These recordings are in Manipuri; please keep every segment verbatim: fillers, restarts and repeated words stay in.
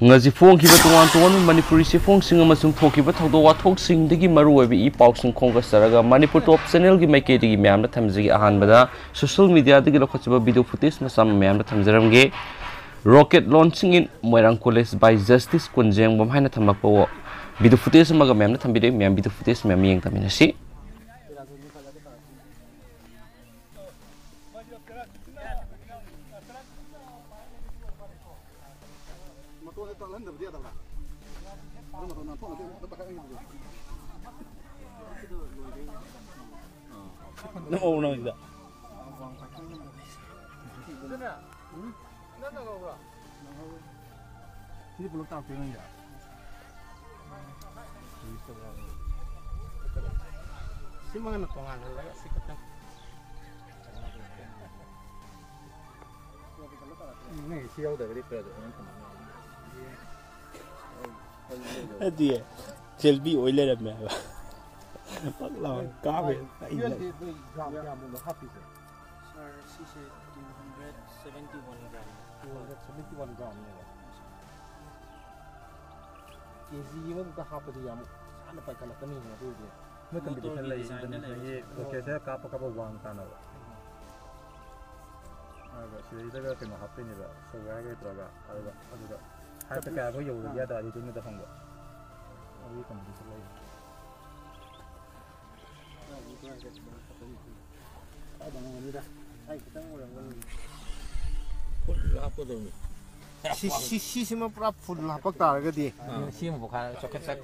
ꯉꯁꯤ ꯐꯣꯡꯈꯤꯕ ꯇꯣꯉꯥꯟ ꯇꯣꯉꯥꯟꯕ ꯃꯅꯤꯄꯨꯔꯤ ꯆꯦꯐꯣꯡꯁꯤꯡ ꯑꯃꯁꯨꯡ ꯊꯣꯛꯈꯤꯕ ꯊꯧꯗꯣꯛ ꯋꯥꯊꯣꯛꯁꯤꯡꯗꯒꯤ ꯃꯔꯨꯑꯣꯏꯕ ꯏ ꯄꯥꯎꯁꯤꯡ ꯈꯣꯝꯒꯠꯆꯔꯒ ꯃꯅꯤꯄꯨꯔ ꯇꯣꯞ ꯆꯦꯅꯦꯜꯒꯤ ꯃꯥꯏꯀꯩꯗꯒꯤ ꯃꯌꯥꯝꯗ ꯊꯝꯖꯒꯦ꯫ ꯑꯍꯥꯟꯕꯗ ꯁꯣꯁꯤꯌꯦꯜ ꯃꯤꯗꯤꯌꯥꯗꯒꯤ ꯂꯧꯈꯠꯆꯕ ꯚꯤꯗꯤꯑꯣ ꯐꯨꯇꯦꯖ ꯃꯆꯥ ꯑꯃ ꯃꯌꯥꯝꯗ ꯊꯝꯖꯔꯝꯒꯦ꯫ Rocket launching in Moirang College by Justice ꯀꯣꯟꯖꯦꯡꯕꯝ ꯍꯥꯏꯅ ꯊꯝꯂꯛꯄ ꯚꯤꯗꯤꯑꯣ ꯐꯨꯇꯦꯖ ꯑꯃꯒ ꯃꯌꯥꯝꯗ ꯊꯝꯕꯤꯔꯦ꯫ ꯃꯌꯥꯝ ꯚꯤꯗꯤꯑꯣ ꯐꯨꯇꯦꯖ ꯃꯌꯥꯝ ꯌꯦꯡ ꯇꯥꯃꯤꯟꯅꯁꯤ꯫ ꯃꯇꯣꯟꯁꯦ ꯇꯠꯍꯟꯗꯕꯗꯤ ꯌꯥꯗꯕ꯭ꯔꯥ? ꯑꯗꯨ ꯃꯇꯣꯟ ꯅꯥꯟꯊꯣꯛꯅꯗꯤ ꯑꯃꯨꯛ ꯇꯠꯈ꯭ꯔꯅꯤ꯫ ꯅꯪ ꯎꯕ꯭ꯔꯣ ꯅꯪ ꯁꯤꯗ? ꯁꯤꯗꯤ ꯄꯨꯂꯞ ꯇꯥꯔꯛꯇꯣꯏ ꯅꯪꯒꯤꯗ? ꯁꯤꯃꯒꯅ ꯇꯣꯉꯥꯟꯍꯜꯂꯒ ꯁꯤ ꯈꯛꯇꯪ꯫ ꯎꯝ, ꯅꯪꯒꯤ ꯁꯤ ꯌꯥꯎꯗ꯭ꯔꯒꯗꯤ ꯐꯔꯦ, ꯑꯗꯨ ꯀꯃꯥꯏꯅ ꯇꯧꯅꯤ? ꯅꯠꯇꯤꯌꯦ, ꯁꯦꯜꯐꯤ ꯑꯣꯏ ꯂꯩꯔꯝꯃꯦ ꯍꯥꯏꯕ꯫ ꯄꯛ ꯂꯥꯎꯅ ꯀꯥꯞꯈ꯭ꯔꯦ꯫ ꯑꯩꯅ ꯌꯨ ꯑꯦꯜ ꯗꯤ ꯅꯣꯏ ꯒ꯭ꯔꯥꯝ ꯀꯌꯥꯃꯨꯛꯅꯣ ꯍꯥꯞꯄꯤꯁꯦ? ꯁꯥꯔ, ꯁꯤꯁꯦ two hundred seventy one gram꯫ Two hundred seventy one gram ꯅꯦꯕ꯫ ꯀꯦ ꯖꯤ ꯑꯃꯃꯨꯛꯇ ꯍꯥꯞꯄꯗꯤ ꯌꯥꯝ ꯁꯥꯡꯅ ꯄꯥꯏꯈꯠꯂꯛꯀꯅꯤ꯫ ꯑꯗꯨꯏꯗꯤ ꯃꯣꯏ ꯀꯝꯄꯤꯇꯤꯁꯟ ꯃꯣꯇꯣꯔꯒꯤ ꯂꯩ, ꯗꯤꯖꯥꯏꯟꯗ ꯏꯟꯇꯔꯅꯦꯁꯅꯦꯜꯒꯤ ꯂꯩ꯫ ꯔꯣꯀꯦꯠꯁꯦ ꯀꯥꯞꯄ ꯀꯥꯞꯄ ꯋꯥꯡ ꯇꯥꯅꯕ꯫ ꯑꯗꯨꯒ ꯁꯤꯗꯩꯗꯒ ꯀꯩꯅꯣ ꯍꯥꯞꯇꯣꯏꯅꯦꯕ, ꯁꯣꯞꯋꯦꯌꯔꯒ ꯇꯧꯔꯒ, ꯑꯗꯨꯒ ꯑꯗꯨꯗ ꯍꯥꯏꯠꯇ ꯀꯌꯥꯐꯥꯎ ꯌꯧꯔꯒꯦ ꯍꯥꯏ ꯇꯥꯔꯗꯤ ꯑꯗꯨꯅꯤꯗ ꯍꯪꯕ꯫ ꯑꯗꯨꯒꯤ ꯀꯝꯄꯤꯇꯤꯁꯟ ꯂꯩ꯫ ꯐꯨꯜ ꯍꯥꯞꯀꯗꯧꯅꯤ꯫ ꯁꯤ, ꯁꯤ, ꯁꯤꯁꯤꯃ ꯄꯨꯔꯥ ꯐꯨꯜ ꯍꯥꯞꯄꯛ ꯇꯥꯔꯒꯗꯤ꯫ ꯁꯤ ꯑꯃ ꯄꯣꯛꯈꯥꯏꯔꯒ ꯆꯣꯀꯦꯠ ꯆꯥꯛ꯫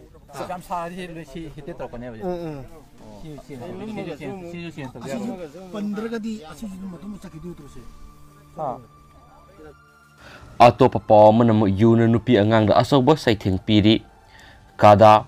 ꯌꯥꯝ ꯁꯥꯔꯗꯤ ꯁꯤ ꯂꯣꯏ ꯁꯤ ꯍꯤꯠꯇꯦ ꯇꯧꯔꯛꯀꯅꯦꯕ ꯁꯤ꯫ ꯎꯝ, ꯎꯝ꯫ ꯁꯤ, ꯁꯤ, ꯁꯤꯁꯨ ꯆꯦꯟꯖ ꯇꯧꯕ ꯌꯥꯔꯣꯏ꯫ ꯄꯟꯗ꯭ꯔꯒꯗꯤ ꯑꯁꯤꯁꯨ ꯑꯗꯨꯝ ꯃꯊꯟꯇ ꯆꯠꯈꯤꯗꯣꯏ ꯅꯠꯇ꯭ꯔꯣ ꯁꯤ? ꯑꯥ꯫ ꯑꯇꯣꯞꯄ ꯄꯥꯎ ꯑꯃꯅ ꯑꯃꯨꯛ ꯌꯨꯅ ꯅꯨꯄꯤ ꯑꯉꯥꯡꯗ ꯑꯆꯧꯕ ꯆꯩꯊꯦꯡ ꯄꯤꯔꯤ꯫ ꯀꯥꯗꯥ꯫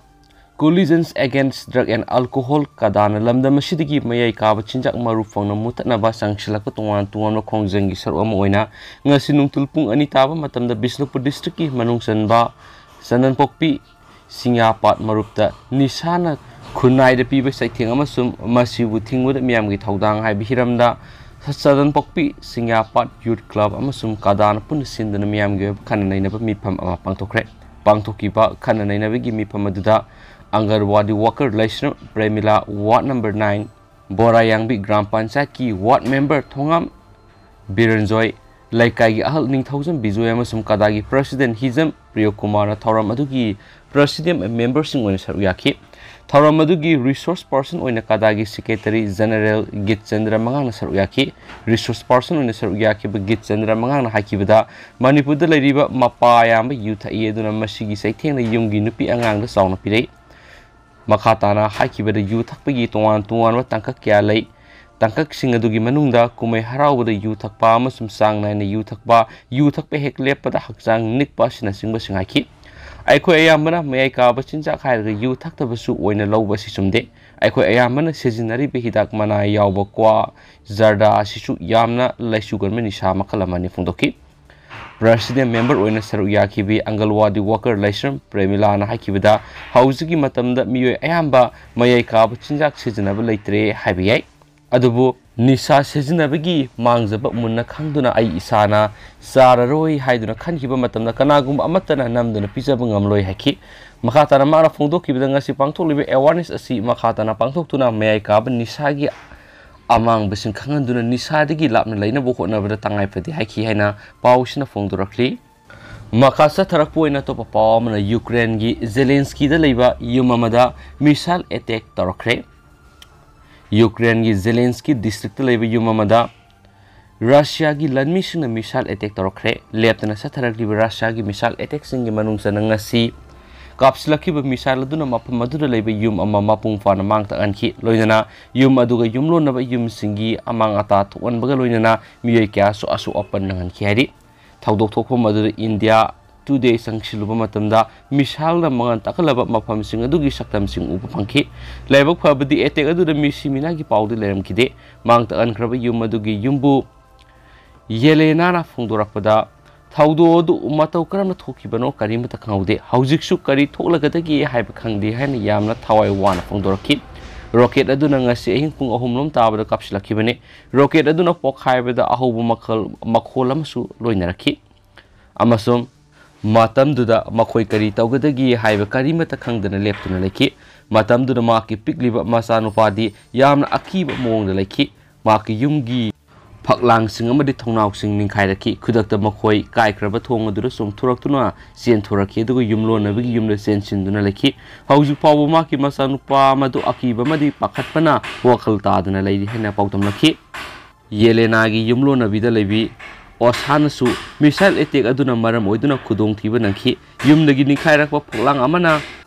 Coalitions Against Drug and Alcohol, ꯀꯥꯗꯥꯅ ꯂꯝꯗꯝ ꯑꯁꯤꯗꯒꯤ ꯃꯌꯥꯏ ꯀꯥꯕ ꯆꯤꯟꯖꯥꯛ ꯃꯔꯨ ꯐꯪꯅ ꯃꯨꯠꯊꯠꯅꯕ ꯆꯪꯁꯤꯜꯂꯛꯄ ꯇꯣꯉꯥꯟ ꯇꯣꯉꯥꯟꯕ ꯈꯣꯡꯖꯪꯒꯤ ꯁꯔꯨꯛ ꯑꯃ ꯑꯣꯏꯅ ꯉꯁꯤ ꯅꯨꯡꯊꯤꯜ ꯄꯨꯡ ꯑꯅꯤ ꯇꯥꯕ ꯃꯇꯝꯗ ꯕꯤꯁꯅꯨꯄꯨꯔ ꯗꯤꯁꯇ꯭ꯔꯤꯛꯀꯤ ꯃꯅꯨꯡ ꯆꯟꯕ ꯆꯟꯗꯟꯄꯣꯛꯄꯤ ꯁꯤꯡꯌꯥꯄꯥꯠ ꯃꯔꯨꯞꯇ ꯅꯤꯁꯥꯅ ꯈꯨꯟꯅꯥꯏꯗ ꯄꯤꯕ ꯆꯩꯊꯦꯡ ꯑꯃꯁꯨꯡ ꯃꯁꯤꯕꯨ ꯊꯤꯡꯕꯗ ꯃꯤꯌꯥꯝꯒꯤ ꯊꯧꯗꯥꯡ ꯍꯥꯏꯕ ꯍꯤꯔꯝꯗ ꯁꯆꯥꯗꯟ ꯄꯣꯛꯄꯤ ꯁꯤꯡꯌꯥꯄꯥꯠ ꯌꯨꯠ ꯀ꯭ꯂꯕ ꯑꯃꯁꯨꯡ ꯀꯥꯗꯥꯅ ꯄꯨꯟꯅ ꯁꯤꯟꯗꯨꯅ ꯃꯤꯌꯥꯝꯒꯤ ꯑꯣꯏꯕ ꯈꯟꯅ ꯅꯩꯅꯕ ꯃꯤꯐꯝ ꯑꯃ ꯄꯥꯡꯊꯣꯛꯈ꯭ꯔꯦ꯫ ꯄꯥꯡꯊꯣꯛꯈꯤꯕ ꯈꯟꯅ ꯅꯩꯅꯕꯒꯤ ꯃꯤꯐꯝ ꯑꯗꯨꯗ anganwadi worker Laishram Premila, ward number nine, Borayangbi gram ꯄꯟꯆꯥꯌꯠꯀꯤ ꯋꯥꯔꯗ ꯃꯦꯝꯕꯔ ꯊꯣꯉꯥꯝ ꯕꯤꯔꯟꯖꯣꯏ, ꯂꯩꯀꯥꯏꯒꯤ ꯑꯍꯜ ꯅꯤꯡꯊꯧꯖꯝ ꯕꯤꯖꯣꯏ ꯑꯃꯁꯨꯡ ꯀꯥꯗꯥꯒꯤ ꯄ꯭ꯔꯁꯤꯗꯦꯟ ꯍꯤꯖꯝ ꯄ꯭ꯔꯤꯌꯣꯀꯨꯃꯥꯔꯅ ꯊꯧꯔꯝ ꯑꯗꯨꯒꯤ ꯄ꯭ꯔꯁꯤꯗꯦꯟ ꯃꯦꯝꯕꯔꯁꯤꯡ ꯑꯣꯏꯅ ꯁꯔꯨꯛ ꯌꯥꯈꯤ꯫ ꯊꯧꯔꯝ ꯑꯗꯨꯒꯤ ꯔꯤꯁꯣꯔꯁ ꯄꯔꯁꯟ ꯑꯣꯏꯅ ꯀꯥꯗꯥꯒꯤ ꯁꯦꯀ꯭ꯔꯦꯇꯔꯤ ꯖꯦꯅꯔꯦꯜ ꯒꯤꯠꯆꯟꯗ꯭ꯔ ꯃꯉꯥꯡꯅ ꯁꯔꯨꯛ ꯌꯥꯈꯤ꯫ ꯔꯤꯁꯣꯔꯁ ꯄꯔꯁꯟ ꯑꯣꯏꯅ ꯁꯔꯨꯛ ꯌꯥꯈꯤꯕ ꯒꯤꯠꯆꯟꯗ꯭ꯔ ꯃꯉꯥꯡꯅ ꯍꯥꯏꯈꯤꯕꯗ, ꯃꯅꯤꯄꯨꯔꯗ ꯂꯩꯔꯤꯕ ꯃꯄꯥ ꯑꯌꯥꯝꯕ ꯌꯨ ꯊꯛꯏ, ꯑꯗꯨꯅ ꯃꯁꯤꯒꯤ ꯆꯩꯊꯦꯡꯅ ꯌꯨꯝꯒꯤ ꯅꯨꯄꯤ ꯑꯉꯥꯡꯗ ꯆꯥꯎꯅ ꯄꯤꯔꯛꯏ꯫ ꯃꯈꯥ ꯇꯥꯅ ꯍꯥꯏꯈꯤꯕꯗ, ꯌꯨ ꯊꯛꯄꯒꯤ ꯇꯣꯉꯥꯟ ꯇꯣꯉꯥꯟꯕ ꯇꯥꯡꯀꯛ ꯀꯌꯥ ꯂꯩ꯫ ꯇꯥꯡꯀꯛꯁꯤꯡ ꯑꯗꯨꯒꯤ ꯃꯅꯨꯡꯗ ꯀꯨꯝꯍꯩ ꯍꯔꯥꯎꯕꯗ ꯌꯨ ꯊꯛꯄ ꯑꯃꯁꯨꯡ ꯆꯥꯡ ꯅꯥꯏꯅ ꯌꯨ ꯊꯛꯄ, ꯌꯨ ꯊꯛꯄ ꯍꯦꯛ ꯂꯦꯞꯄꯗ ꯍꯛꯆꯥꯡ ꯅꯤꯛꯄ ꯑꯁꯤꯅꯆꯤꯡꯕꯁꯤꯡ ꯍꯥꯏꯈꯤ꯫ ꯑꯩꯈꯣꯏ ꯑꯌꯥꯝꯕꯅ ꯃꯌꯥꯏ ꯀꯥꯕ ꯆꯤꯟꯖꯥꯛ ꯍꯥꯏꯔꯒ ꯌꯨ ꯊꯛꯇꯕꯁꯨ ꯑꯣꯏꯅ ꯂꯧꯕ ꯑꯁꯤ ꯆꯨꯝꯗꯦ꯫ ꯑꯩꯈꯣꯏ ꯑꯌꯥꯝꯕꯅ ꯁꯤꯖꯤꯟꯅꯔꯤꯕ ꯍꯤꯗꯥꯛ ꯃꯅꯥ ꯌꯥꯎꯕ ꯀ꯭ꯋꯥ, ꯖꯔꯗꯥ ꯑꯁꯤꯁꯨ ꯌꯥꯝꯅ ꯂꯩꯁꯨ ꯀꯟꯕ ꯅꯤꯁꯥ ꯃꯈꯜ ꯑꯃꯅꯤ ꯐꯣꯡꯗꯣꯛꯈꯤ꯫ ꯄ꯭ꯔꯁꯤꯗꯦꯟ ꯃꯦꯝꯕꯔ ꯑꯣꯏꯅ ꯁꯔꯨꯛ ꯌꯥꯈꯤꯕꯤ ꯑꯪꯒꯜꯋꯥꯗꯤ ꯋꯥꯀꯔ ꯂꯩꯁ꯭ꯔꯝ ꯄ꯭ꯔꯦꯃꯤꯂꯥꯅ ꯍꯥꯏꯈꯤꯕꯗ, ꯍꯧꯖꯤꯛꯀꯤ ꯃꯇꯝꯗ ꯃꯤꯑꯣꯏ ꯑꯌꯥꯝꯕ ꯃꯌꯥꯏ ꯀꯥꯕ ꯆꯤꯟꯖꯥꯛ ꯁꯤꯖꯤꯟꯅꯕ ꯂꯩꯇ꯭ꯔꯦ ꯍꯥꯏꯕ ꯌꯥꯏ꯫ ꯑꯗꯨꯕꯨ ꯅꯤꯁꯥ ꯁꯤꯖꯤꯟꯅꯕꯒꯤ ꯃꯥꯡꯖꯕ ꯃꯨꯟꯅ ꯈꯪꯗꯨꯅ ꯑꯩ ꯏꯁꯥꯅ ꯆꯥꯔꯔꯣꯏ ꯍꯥꯏꯗꯨꯅ ꯈꯟꯈꯤꯕ ꯃꯇꯝꯗ ꯀꯅꯥꯒꯨꯝꯕ ꯑꯃꯠꯇꯅ ꯅꯝꯗꯨꯅ ꯄꯤꯖꯕ ꯉꯝꯂꯣꯏ ꯍꯥꯏꯈꯤ꯫ ꯃꯈꯥ ꯇꯥꯅ ꯃꯥꯅ ꯐꯣꯡꯗꯣꯛꯈꯤꯕꯗ, ꯉꯁꯤ ꯄꯥꯡꯊꯣꯛꯂꯤꯕ ꯑꯦꯋꯥꯔꯅꯦꯁ ꯑꯁꯤ ꯃꯈꯥ ꯇꯥꯅ ꯄꯥꯡꯊꯣꯛꯇꯨꯅ ꯃꯌꯥꯏ ꯀꯥꯕ ꯅꯤꯁꯥꯒꯤ ꯑꯃꯥꯡꯕꯁꯤꯡ ꯈꯪꯍꯟꯗꯨꯅ ꯅꯤꯁꯥꯗꯒꯤ ꯂꯥꯞꯅ ꯂꯩꯅꯕ ꯍꯣꯠꯅꯕꯗ ꯇꯉꯥꯏ ꯐꯗꯦ ꯍꯥꯏꯈꯤ ꯍꯥꯏꯅ ꯄꯥꯎꯁꯤꯅ ꯐꯣꯡꯗꯣꯔꯛꯂꯤ꯫ ꯃꯈꯥ ꯆꯠꯊꯔꯛꯄ ꯑꯣꯏꯅ ꯑꯇꯣꯞꯄ ꯄꯥꯎ ꯑꯃꯅ, ꯌꯨꯀ꯭ꯔꯦꯟꯒꯤ ꯖꯦꯂꯦꯟꯁꯀꯤꯗ ꯂꯩꯕ ꯌꯨꯝ ꯑꯃꯗ ꯃꯤꯁꯥꯏꯜ ꯑꯦꯇꯦꯛ ꯇꯧꯔꯛꯈ꯭ꯔꯦ꯫ ꯌꯨꯀ꯭ꯔꯦꯟꯒꯤ ꯖꯦꯂꯦꯟꯁꯀꯤ ꯗꯤꯁꯇ꯭ꯔꯤꯛꯇ ꯂꯩꯕ ꯌꯨꯝ ꯑꯃꯗ ꯔꯁꯤꯌꯥꯒꯤ ꯂꯥꯟꯃꯤꯁꯤꯡꯅ ꯃꯤꯁꯥꯏꯜ ꯑꯦꯇꯦꯛ ꯇꯧꯔꯛꯈ꯭ꯔꯦ꯫ ꯂꯦꯞꯇꯅ ꯆꯠꯊꯔꯛꯂꯤꯕ ꯔꯁꯤꯌꯥꯒꯤ ꯃꯤꯁꯥꯏꯜ ꯑꯦꯇꯦꯛꯁꯤꯡꯒꯤ ꯃꯅꯨꯡ ꯆꯟꯅ ꯉꯁꯤ ꯀꯥꯞꯁꯤꯜꯂꯛꯈꯤꯕ ꯃꯤꯁꯥꯏꯜ ꯑꯗꯨꯅ ꯃꯐꯝ ꯑꯗꯨꯗ ꯂꯩꯕ ꯌꯨꯝ ꯑꯃ ꯃꯄꯨꯡ ꯐꯥꯅ ꯃꯥꯡ ꯇꯥꯛꯍꯟꯈꯤ, ꯂꯣꯏꯅꯅ ꯌꯨꯝ ꯑꯗꯨꯒ ꯌꯨꯝꯂꯣꯟꯅꯕ ꯌꯨꯝꯁꯤꯡꯒꯤ ꯑꯃꯥꯡ ꯑꯇꯥ ꯊꯣꯛꯍꯟꯕꯒ ꯂꯣꯏꯅꯅ ꯃꯤꯑꯣꯏ ꯀꯌꯥꯁꯨ ꯑꯁꯣꯛ ꯑꯄꯟ ꯅꯪꯍꯟꯈꯤ ꯍꯥꯏꯔꯤ꯫ ꯊꯧꯗꯣꯛ ꯊꯣꯛꯐꯝ ꯑꯗꯨꯗ ꯏꯟꯗꯤꯌꯥ ꯇꯨꯗꯦ ꯆꯪꯁꯤꯜꯂꯨꯕ ꯃꯇꯝꯗꯗ ꯃꯤꯁꯥꯏꯜꯅ ꯃꯉꯥꯜ ꯇꯥꯛꯍꯜꯂꯕ ꯃꯐꯝꯁꯤꯡ ꯑꯗꯨꯒꯤ ꯁꯛꯇꯝꯁꯤꯡ ꯎꯕ ꯐꯪꯈꯤ꯫ ꯂꯥꯏꯕꯛ ꯐꯕꯗꯤ, ꯑꯦꯇꯦꯛ ꯑꯗꯨꯗ ꯃꯤꯁꯤ ꯃꯤꯅꯥꯒꯤ ꯄꯥꯎꯗꯤ ꯂꯩꯔꯝꯈꯤꯗꯦ꯫ ꯃꯥꯡ ꯇꯥꯛꯍꯟꯈ꯭ꯔꯕ ꯌꯨꯝ ꯑꯗꯨꯒꯤ ꯌꯨꯝꯕꯨ ꯌꯦꯂꯦꯅꯥꯅ ꯐꯣꯡꯗꯣꯔꯛꯄꯗ, ꯊꯧꯗꯣꯛ ꯑꯗꯨ ꯃꯇꯧ ꯀꯔꯝꯅ ꯊꯣꯛꯈꯤꯕꯅꯣ ꯀꯔꯤꯃꯠꯇ ꯈꯪꯍꯧꯗꯦ꯫ ꯍꯧꯖꯤꯛꯁꯨ ꯀꯔꯤ ꯊꯣꯛꯂꯒꯗꯒꯦ ꯍꯥꯏꯕ ꯈꯪꯗꯦ ꯍꯥꯏꯅ ꯌꯥꯝꯅ ꯊꯋꯥꯏ ꯋꯥꯅ ꯐꯣꯡꯗꯣꯔꯛꯈꯤ꯫ Rocket ꯑꯗꯨꯅ ꯉꯁꯤ ꯑꯍꯤꯡ ꯄꯨꯡ ꯑꯍꯨꯝ ꯂꯣꯝ ꯇꯥꯕꯗ ꯀꯥꯞꯁꯤꯜꯂꯛꯈꯤꯕꯅꯤ꯫ Rocket ꯑꯗꯨꯅ ꯄꯣꯛꯈꯥꯏꯕꯗ ꯑꯍꯧꯕ ꯃꯈꯜ ꯃꯈꯣꯜ ꯑꯃꯁꯨ ꯂꯣꯏꯅꯔꯛꯈꯤ꯫ ꯑꯃꯁꯨꯡ ꯃꯇꯝꯗꯨꯗ ꯃꯈꯣꯏ ꯀꯔꯤ ꯇꯧꯒꯗꯒꯦ ꯍꯥꯏꯕ ꯀꯔꯤꯃꯠꯇ ꯈꯪꯗꯅ ꯂꯦꯞꯇꯨꯅ ꯂꯩꯈꯤ꯫ ꯃꯇꯝꯗꯨꯗ ꯃꯍꯥꯛꯀꯤ ꯄꯤꯛꯂꯤꯕ ꯃꯆꯥꯅꯨꯄꯥꯗꯤ ꯌꯥꯝꯅ ꯑꯀꯤꯕ ꯃꯑꯣꯡꯗ ꯂꯩꯈꯤ꯫ ꯃꯍꯥꯛꯀꯤ ꯌꯨꯝꯒꯤ ꯐꯛꯂꯥꯡꯁꯤꯡ ꯑꯃꯗꯤ ꯊꯣꯡꯅꯥꯎꯁꯤꯡ ꯅꯤꯡꯈꯥꯏꯔꯛꯈꯤ꯫ ꯈꯨꯗꯛꯇ ꯃꯈꯣꯏ ꯀꯥꯏꯈ꯭ꯔꯕ ꯊꯣꯡ ꯑꯗꯨꯗ ꯆꯣꯡꯊꯣꯔꯛꯇꯨꯅ ꯆꯦꯟꯊꯣꯔꯛꯈꯤ, ꯑꯗꯨꯒ ꯌꯨꯝꯂꯣꯟꯅꯕꯒꯤ ꯌꯨꯝꯗ ꯆꯦꯟꯁꯤꯟꯗꯨꯅ ꯂꯩꯈꯤ꯫ ꯍꯧꯖꯤꯛ ꯐꯥꯎꯕ ꯃꯍꯥꯛꯀꯤ ꯃꯆꯥꯅꯨꯄꯥ ꯃꯗꯨ ꯑꯀꯤꯕ ꯑꯃꯗꯤ ꯄꯥꯈꯠꯄꯅ ꯋꯥꯈꯜ ꯇꯥꯗꯅ ꯂꯩꯔꯤ ꯍꯥꯏꯅ ꯄꯥꯎꯗꯝꯂꯛꯈꯤ꯫ ꯌꯦꯂꯦꯅꯥꯒꯤ ꯌꯨꯝꯂꯣꯟꯅꯕꯤꯗ ꯂꯩꯕꯤ ꯑꯣꯁꯥꯅꯁꯨ missile attack ꯑꯗꯨꯅ ꯃꯔꯝ ꯑꯣꯏꯗꯨꯅ ꯈꯨꯗꯣꯡꯊꯤꯕ ꯅꯪꯈꯤ꯫ ꯌꯨꯝꯗꯒꯤ ꯅꯤꯡꯈꯥꯏꯔꯛꯄ ꯐꯛꯂꯥꯡ ꯑꯃꯅ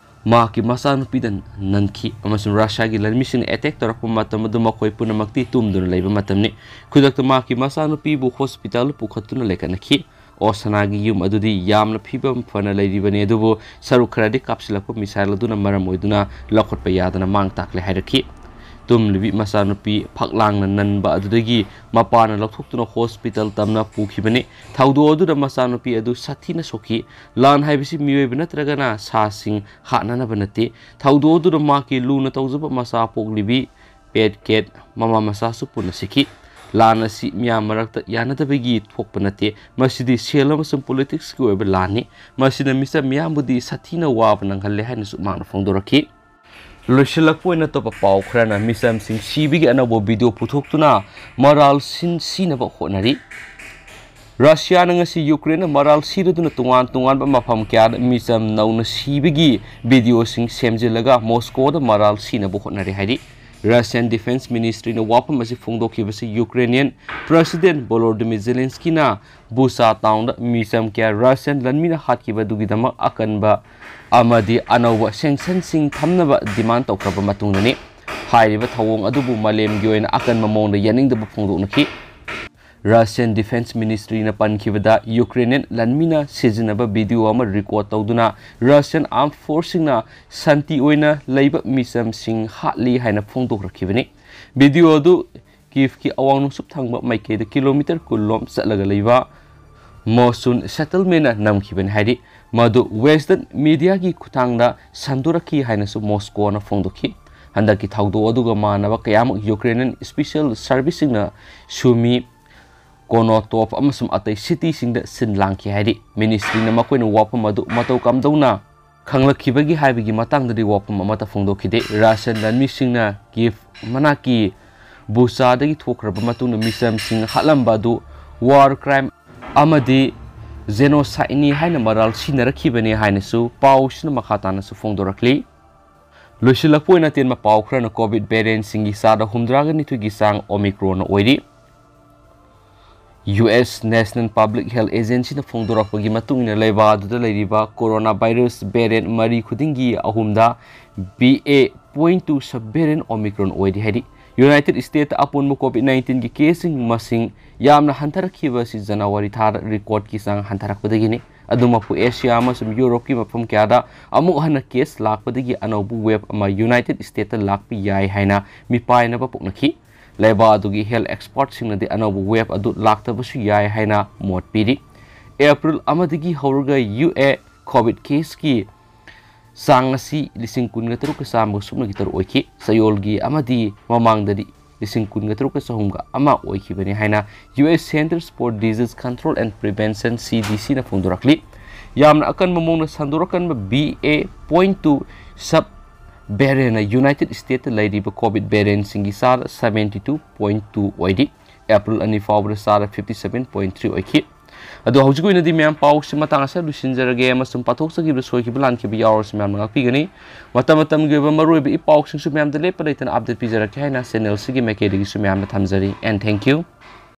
ꯃꯍꯥꯛꯀꯤ ꯃꯆꯥꯅꯨꯄꯤꯗ ꯅꯟꯈꯤ, ꯑꯃꯁꯨꯡ ꯔꯁꯤꯌꯥꯒꯤ ꯂꯥꯟꯃꯤꯁꯤꯡꯅ attack ꯇꯧꯔꯛꯄ ꯃꯇꯝ ꯑꯗꯨ ꯃꯈꯣꯏ ꯄꯨꯝꯅꯃꯛꯇꯤ ꯇꯨꯝꯗꯨꯅ ꯂꯩꯕ ꯃꯇꯝꯅꯤ꯫ ꯈꯨꯗꯛꯇ ꯃꯍꯥꯛꯀꯤ ꯃꯆꯥꯅꯨꯄꯤꯕꯨ hospital ꯄꯨꯈꯠꯇꯨꯅ ꯂꯩꯈꯠꯅꯈꯤ꯫ ꯑꯣꯁꯥꯅꯥꯒꯤ ꯌꯨꯝ ꯑꯗꯨꯗꯤ ꯌꯥꯝꯅ ꯐꯤꯕꯝ ꯐꯅ ꯂꯩꯔꯤꯕꯅꯤ, ꯑꯗꯨꯕꯨ ꯁꯔꯨꯛ ꯈꯔꯗꯤ ꯀꯥꯞꯁꯤꯜꯂꯛꯄ missile ꯑꯗꯨꯅ ꯃꯔꯝ ꯑꯣꯏꯗꯨꯅ ꯂꯧꯈꯠꯄ ꯌꯥꯗꯅ ꯃꯥꯡ ꯇꯥꯛꯂꯦ ꯍꯥꯏꯔꯛꯈꯤ꯫ ꯇꯨꯝꯂꯤꯕꯤ ꯃꯆꯥꯅꯨꯄꯤ ꯐꯛꯂꯥꯡꯅ ꯅꯟꯕ ꯑꯗꯨꯗꯒꯤ ꯃꯄꯥꯅ ꯂꯧꯊꯣꯛꯇꯨꯅ hospital ꯇꯝꯅ ꯄꯨꯈꯤꯕꯅꯤ꯫ ꯊꯧꯗꯣꯛ ꯑꯗꯨꯗ ꯃꯆꯥꯅꯨꯄꯤ ꯑꯗꯨ ꯁꯥꯊꯤꯅ ꯁꯣꯛꯈꯤ꯫ ꯂꯥꯟ ꯍꯥꯏꯕꯁꯤ ꯃꯤꯑꯣꯏꯕ ꯅꯠꯇ꯭ꯔꯒꯅ ꯁꯥꯁꯤꯡ ꯍꯥꯠꯅꯅꯕ ꯅꯠꯇꯦ꯫ ꯊꯧꯗꯣꯛ ꯑꯗꯨꯗ ꯃꯍꯥꯛꯀꯤ ꯂꯨꯅ ꯇꯧꯖꯕ ꯃꯆꯥ ꯄꯣꯛꯂꯤꯕꯤ pet cat, ꯃꯃꯥ ꯃꯆꯥꯁꯨ ꯄꯨꯟꯅ ꯁꯤꯈꯤ꯫ ꯂꯥꯟ ꯑꯁꯤ ꯃꯤꯌꯥꯝ ꯃꯔꯛꯇ ꯌꯥꯅꯗꯕꯒꯤ ꯊꯣꯛꯄ ꯅꯠꯇꯦ, ꯃꯁꯤꯗꯤ ꯁꯦꯜ ꯑꯃꯁꯨꯡ politics ꯀꯤ ꯑꯣꯏꯕ ꯂꯥꯟꯅꯤ꯫ ꯃꯁꯤꯅ ꯃꯤꯆꯝ ꯃꯤꯌꯥꯝꯕꯨꯗꯤ ꯁꯥꯊꯤꯅ ꯋꯥꯕ ꯅꯪꯍꯜꯂꯦ ꯍꯥꯏꯅꯁꯨ ꯃꯍꯥꯛꯅ ꯐꯣꯡꯗꯣꯔꯛꯈꯤ꯫ ꯂꯣꯏꯁꯤꯜꯂꯛꯄ ꯑꯣꯏꯅ ꯑꯇꯣꯞꯄ ꯄꯥꯎ ꯈꯔꯅ ꯃꯤꯆꯝꯁꯤꯡ ꯁꯤꯕꯒꯤ ꯑꯅꯧꯕ video ꯄꯨꯊꯣꯛꯇꯨꯅ ꯃꯔꯥꯜ ꯁꯤꯟ ꯁꯤꯅꯕ ꯍꯣꯠꯅꯔꯤ꯫ ꯔꯁꯤꯌꯥꯅ ꯉꯁꯤ ꯌꯨꯀ꯭ꯔꯦꯟꯗ ꯃꯔꯥꯜ ꯁꯤꯔꯗꯨꯅ ꯇꯣꯉꯥꯟ ꯇꯣꯉꯥꯟꯕ ꯃꯐꯝ ꯀꯌꯥꯗ ꯃꯤꯆꯝ ꯅꯧꯅ ꯁꯤꯕꯒꯤ video ꯁꯤꯡ ꯁꯦꯝꯖꯤꯜꯂꯒ ꯃꯣꯁꯀꯣꯗ ꯃꯔꯥꯜ ꯁꯤꯅꯕ ꯍꯣꯠꯅꯔꯤ ꯍꯥꯏꯔꯤ꯫ Russian Defense Ministry ꯅ ꯋꯥꯐꯝ ꯑꯁꯤ ꯐꯣꯡꯗꯣꯛꯈꯤꯕꯁꯤ Ukrainian President Volodymyr Zelensky ꯅ Bucha town ꯗ ꯃꯤꯆꯝ ꯀꯌꯥ Russian ꯂꯥꯟꯃꯤꯅ ꯍꯥꯠꯈꯤꯕ ꯑꯗꯨꯒꯤꯗꯃꯛ ꯑꯀꯟꯕ ꯑꯃꯗꯤ ꯑꯅꯧꯕ sanction ꯁꯤꯡ ꯊꯝꯅꯕ demand ꯇꯧꯈ꯭ꯔꯕ ꯃꯇꯨꯡꯗꯅꯤ꯫ ꯍꯥꯏꯔꯤꯕ ꯊꯧꯑꯣꯡ ꯑꯗꯨꯕꯨ ꯃꯥꯂꯦꯝꯒꯤ ꯑꯣꯏꯅ ꯑꯀꯟꯕ ꯃꯑꯣꯡꯗ ꯌꯥꯅꯤꯡꯗꯕ ꯐꯣꯡꯗꯣꯛꯅꯈꯤ꯫ Russian Defense Ministry ꯅ ꯄꯟꯈꯤꯕꯗ, Ukrainian ꯂꯥꯟꯃꯤꯅ ꯁꯤꯖꯤꯟꯅꯕ video ꯑꯃ record ꯇꯧꯗꯨꯅ Russian Armed Force ꯁꯤꯡꯅ ꯁꯥꯟꯇꯤ ꯑꯣꯏꯅ ꯂꯩꯕ ꯃꯤꯆꯝꯁꯤꯡ ꯍꯥꯠꯂꯤ ꯍꯥꯏꯅ ꯐꯣꯡꯗꯣꯛꯂꯛꯈꯤꯕꯅꯤ꯫ Video ꯑꯗꯨ Kyiv ꯀꯤ ꯑꯋꯥꯡ ꯅꯣꯡꯆꯨꯞ ꯊꯪꯕ ꯃꯥꯏꯀꯩꯗ kilometer ꯀꯨꯟ ꯂꯣꯝ ꯆꯠꯂꯒ ꯂꯩꯕ Mosun settlement ꯅ ꯅꯝꯈꯤꯕꯅꯤ ꯍꯥꯏꯔꯤ꯫ ꯃꯗꯨ Western media ꯒꯤ ꯈꯨꯠꯊꯥꯡꯗ ꯁꯟꯗꯣꯔꯛꯈꯤ ꯍꯥꯏꯅꯁꯨ Moscow ꯅ ꯐꯣꯡꯗꯣꯛꯈꯤ꯫ ꯍꯟꯗꯛꯀꯤ ꯊꯧꯗꯣꯛ ꯑꯗꯨꯒ ꯃꯥꯟꯅꯕ ꯀꯌꯥꯃꯨꯛ Ukrainian special serviceꯁꯤꯡꯅ Sumy, Konotop ꯑꯃꯁꯨꯡ ꯑꯇꯩ cityꯁꯤꯡꯗ ꯁꯤꯟ ꯂꯥꯡꯈꯤ ꯍꯥꯏꯔꯤ꯫ Ministryꯅ ꯃꯈꯣꯏꯅ ꯋꯥꯐꯝ ꯑꯗꯨ ꯃꯇꯧ ꯀꯝꯗꯧꯅ ꯈꯪꯂꯛꯈꯤꯕꯒꯦ ꯍꯥꯏꯕꯒꯤ ꯃꯇꯥꯡꯗꯗꯤ ꯋꯥꯐꯝ ꯑꯃꯠꯇ ꯐꯣꯡꯗꯣꯛꯈꯤꯗꯦ꯫ Russian ꯂꯥꯟꯃꯤꯁꯤꯡꯅ Kyiv ꯃꯅꯥꯛꯀꯤ Bucha ꯗꯒꯤ ꯊꯣꯛꯈ꯭ꯔꯕ ꯃꯇꯨꯡꯗ ꯃꯤꯆꯝꯁꯤꯡ ꯍꯥꯠꯂꯝꯕ ꯑꯗꯨ war crime ꯑꯃꯗꯤ genocideꯅꯤ ꯍꯥꯏꯅ ꯃꯔꯥꯜ ꯁꯤꯟꯅꯔꯛꯈꯤꯕꯅꯤ ꯍꯥꯏꯅꯁꯨ ꯄꯥꯎꯁꯤꯅ ꯃꯈꯥ ꯇꯥꯅꯁꯨ ꯐꯣꯡꯗꯣꯔꯛꯂꯤ꯫ ꯂꯣꯏꯁꯤꯜꯂꯛꯄ ꯑꯣꯏꯅ ꯑꯇꯦꯟꯕ ꯄꯥꯎ ꯈꯔꯅ COVID variantꯁꯤꯡꯒꯤ ꯆꯥꯗ ꯍꯨꯝꯗ꯭ꯔꯥꯒ ꯅꯤꯊꯣꯏꯒꯤ ꯆꯥꯡ Omicronꯅ ꯑꯣꯏꯔꯤ꯫ U S National Public Health Agencyꯅ ꯐꯣꯡꯗꯣꯔꯛꯄꯒꯤ ꯃꯇꯨꯡ ꯏꯟꯅ ꯂꯩꯕꯥꯛ ꯑꯗꯨꯗ ꯂꯩꯔꯤꯕ coronavirus variant ꯃꯔꯤ ꯈꯨꯗꯤꯡꯒꯤ ꯑꯍꯨꯝꯗ B A point two subvariant Omicron ꯑꯣꯏꯔꯤ ꯍꯥꯏꯔꯤ꯫ United Statesꯇ ꯑꯄꯨꯟꯕ COVID nineteenꯒꯤ caseꯁꯤꯡ ꯃꯁꯤꯡ ꯌꯥꯝꯅ ꯍꯟꯊꯔꯛꯈꯤꯕ ꯑꯁꯤ January ꯊꯥꯗ recordꯀꯤ ꯆꯥꯡ ꯍꯟꯊꯔꯛꯄꯗꯒꯤꯅꯤ꯫ ꯑꯗꯨꯃꯛꯄꯨ Asia ꯑꯃꯁꯨꯡ Europeꯀꯤ ꯃꯐꯝ ꯀꯌꯥꯗ ꯑꯃꯨꯛ ꯍꯟꯅ case ꯂꯥꯛꯄꯗꯒꯤ ꯑꯅꯧꯕ wave ꯑꯃ United Statesꯇ ꯂꯥꯛꯄ ꯌꯥꯏ ꯍꯥꯏꯅ ꯃꯤꯄꯥꯏꯅꯕ ꯄꯣꯛꯅꯈꯤ꯫ ꯂꯩꯕꯥꯛ ꯑꯗꯨꯒꯤ health expertꯁꯤꯡꯅꯗꯤ ꯑꯅꯧꯕ wave ꯑꯗꯨ ꯂꯥꯛꯇꯕꯁꯨ ꯌꯥꯏ ꯍꯥꯏꯅ ꯃꯣꯠ ꯄꯤꯔꯤ꯫ April ꯑꯃꯗꯒꯤ ꯍꯧꯔꯒ U A COVID caseꯀꯤ ꯆꯥꯡ ꯑꯁꯤ ꯂꯤꯁꯤꯡ ꯀꯨꯟꯒ ꯇꯔꯨꯛꯀ ꯆꯥꯝꯃꯒ ꯁꯨꯞꯅꯒꯤ ꯇꯔꯨꯛ ꯑꯣꯏꯈꯤ꯫ ꯆꯌꯣꯜꯒꯤ ꯑꯃꯗꯤ ꯃꯃꯥꯡꯗꯗꯤ ꯂꯤꯁꯤꯡ ꯀꯨꯟꯒ ꯇꯔꯨꯛꯀ ꯆꯍꯨꯝꯒ ꯑꯃ ꯑꯣꯏꯈꯤꯕꯅꯤ ꯍꯥꯏꯅ U S Centers for Disease Control and Prevention, C D Cꯅ ꯐꯣꯡꯗꯣꯔꯛꯂꯤ꯫ ꯌꯥꯝꯅ ꯑꯀꯟꯕ ꯃꯑꯣꯡꯗ ꯁꯟꯗꯣꯔꯛꯀꯟꯕ B A point two subvariantꯅ United Statesꯇ ꯂꯩꯔꯤꯕ COVID variantꯁꯤꯡꯒꯤ ꯆꯥꯗ seventy two point two ꯑꯣꯏꯔꯤ꯫ April ꯑꯅꯤ ꯐꯥꯎꯕꯗ ꯆꯥꯗ fifty seven point three ꯑꯣꯏꯈꯤ꯫ ꯑꯗꯣ ꯍꯧꯖꯤꯛ ꯑꯣꯏꯅꯗꯤ ꯃꯌꯥꯝ ꯄꯥꯎꯁꯤ ꯃꯇꯥꯡ ꯑꯁꯤꯗ ꯂꯣꯏꯁꯤꯟꯖꯔꯒꯦ ꯑꯃꯁꯨꯡ ꯄꯥꯊꯣꯛꯆꯈꯤꯕ ꯁꯣꯏꯈꯤꯕ ꯂꯥꯟꯈꯤꯕ ꯌꯥꯎꯔꯁꯨ ꯃꯌꯥꯝꯅ ꯉꯥꯛꯄꯤꯒꯅꯤ꯫ ꯃꯇꯝ ꯃꯇꯝꯒꯤ ꯑꯣꯏꯕ ꯃꯔꯨꯑꯣꯏꯕ ꯏ ꯄꯥꯎꯁꯤꯡꯁꯨ ꯃꯌꯥꯝꯗ ꯂꯦꯞꯄ ꯂꯩꯇꯅ update ꯄꯤꯖꯔꯛꯀꯦ ꯍꯥꯏꯅ channelꯁꯤꯒꯤ ꯃꯥꯏꯀꯩꯗꯒꯤꯁꯨ ꯃꯌꯥꯝꯗ ꯊꯝꯖꯔꯤ꯫ And thank you꯫